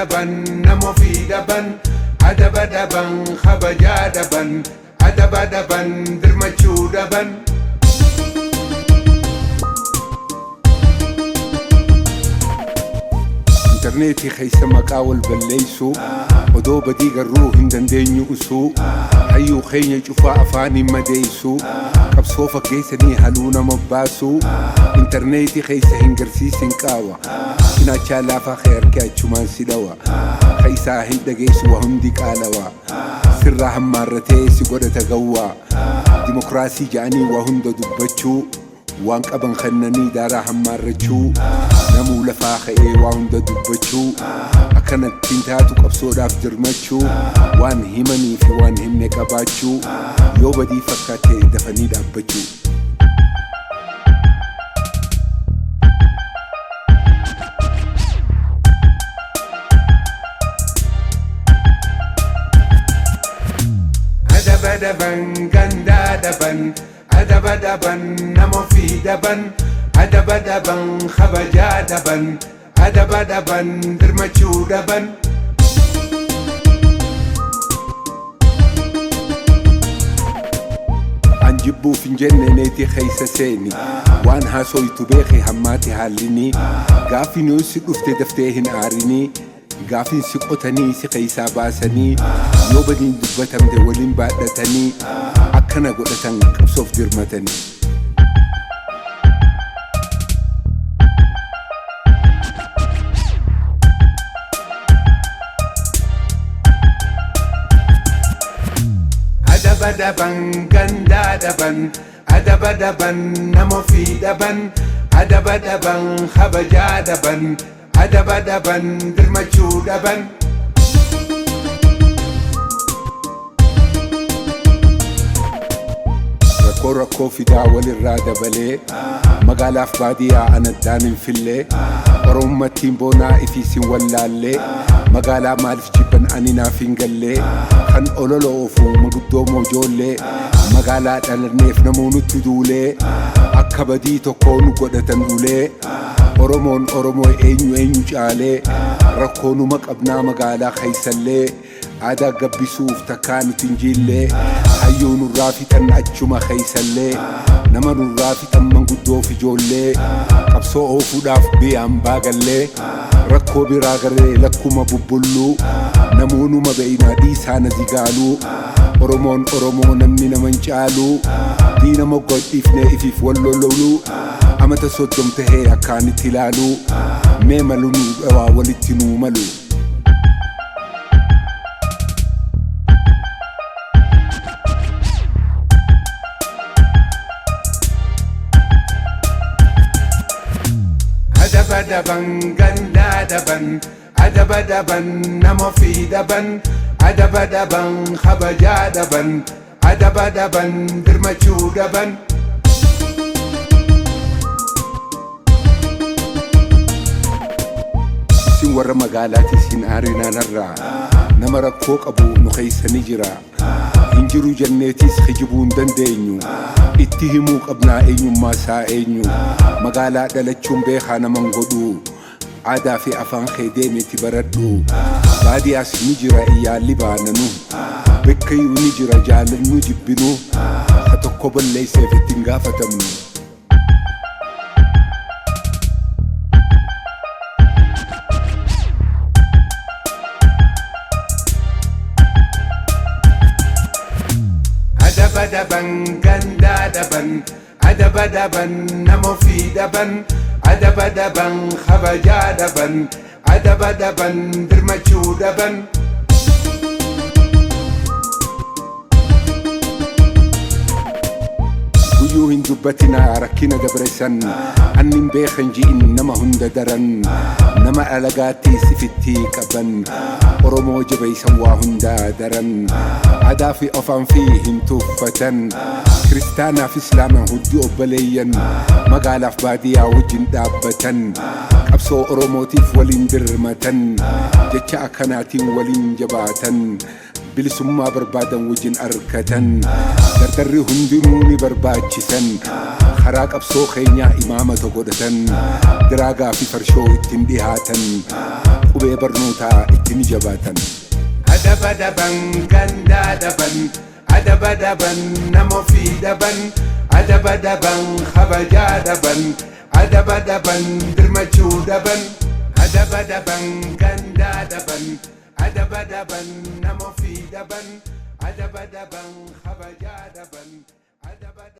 Adaba dhaban, nama ofii dhaban, adaba dhaban, kabajaa dhaban, adaba dhaban, dirmachuu dhaban. Intarneetii keessa maqaa wal balleessuu, odoo badii garruu hin dandeenyu usuu, hayyuu keenya cufaa afaan hin madeessuu, qabsoo fakkeessanii haluu nama baasuu, intarneetii keessa hin garsiisin qaawa, cinaachaa laafaa kee harkee achumaan si dhawa, keessaa hin dhageessu waa hundi qaalawa, sirraa hammaarratee si godhata gawwaa, dimokiraasii ja'anii waa hunda dubbachuu. Waan qaban kennanii daaraa hammaarrachuu, namuu lafaa ka'ee waa hunda dubbachuu, akkanatti hin taatu qabsoodhaaf dirmachuu, waan himanii fi waan himne qabaachuu, yoo badii fakkaate dafanii dhaabbachuu. Adaba dhaban, gandaa dhaban, adaba dhaban, nama ofii dhaban, adaba dhaban, kabajaa dhaban, adaba dhaban, dirmachuu dhaban. An jibbuuf hin jenne neetii keessa seeni, waan haasoytu beeki hammaati haallinii, gaafin yoo si dhufte daftee hin aarinii, gaafin si qotanii si keessaa baasanii, yoo badiin dubbatamte waliin baadhatanii, akkana godhatan qabsoof dirmatanii. Adaba dhaban, gandaa dhaban, adaba dhaban, nama ofii dhaban, adaba dhaban, kabajaa dhaban, adaba dhaban, dirmachuu dhaban. Rakkoo rakkoo fidaa walirraa dabalee, magaalaaf baadiyyaa anaddaan hin fillee, oromummattiin boonaa ifiis hin wallaallee, magaalaa maaliif jibban ani naaf hin gallee, kan olola oofu maguddoo ijoollee, magaalaa dhalanneef namuu nutti duulee, akka badii tokkoo nu godhatan ulee, Oromoon Oromoo eenyu eenyu caalee, rakkoo numa qabnaa magaalaa keeysallee, aadaa gabbisuuf takkaa nuti hin jiillee, hayyuu nurraa fixan achuma keeysallee, nama nurraa fixan manguddoof ijoollee, qabsoo oofuudhaaf biyyaan baagallee, rakkoo biraa garee lakkuma bubbulluu, namoonuma beeynaa dhiisaa na zigaaluu, Oromoon Oromoo namni nama hin caaluu, diina moggaa dhiifnee ifiif wal lololuu, amata 30 tahee akkaanitti ilaaluu, mee malu nuu dhawaa walitti nuu malu. Adaba dhaban, gandaa dhaban, adaba dhaban, nama ofii dhaban, adaba dhaban, kabajaa dhaban, adaba dhaban, dirmachuu dhaban. Isin warra magaalaatis hin aarinaa, nama rakkoo qabu nu keessa ni jira. Hin jiru jenneetis kijibuu hin dandeenyu. Itti himuu qabnaa eenyummaa isaa eenyu. Magaalaa dhalachuun beekaa naman godhu. Aadaa fi afaan kee deemeeti baradhu. Baadiyaas ni jira iyyaalli baananu. Bakkayyuu ni jira jaalannu jibbinu. Ha tokko balleesseef ittiin gaafatamnu. Adaba dhaban, gandaa dhaban, adaba dhaban, nama ofii dhaban, adaba dhaban, kabajaa dhaban, adaba dhaban, dirmachuu dhaban. Guyyuu hin dubbatinaa rakkina dabresan, annin beekan ji'in nama hunda daran, nama alagaattis ifitti qaban, Oromoo jabeeysan waa hundaa daran, aadaa fi afaan fi hin tuffatan, kiristaanaaf islaama hundi obboleeyyan, magaalaaf baadiyyaa wajjin dhaabbatan, qabsoo Oromootiif waliin dirmatan, jecha akkanaatiin waliin jabaatan, bilisummaa barbaadan wajjin arkatan, dardarri hundinuu ni barbaachisan, karaa qabsoo keenyaa imaamata godhatan, diraagaa fi farshoo ittiin dhihaatan. Qubee barnootaa itti ni jabaatan. Adaba daban, gandaa daban, adaba daban, nama ofii daban, adaba daban, kabajaa daban, adaba daban, dirmachuu daban, adaba daban, gandaa daban, adaba daban, nama ofii daban, adaba daban, kabajaa daban, adaba.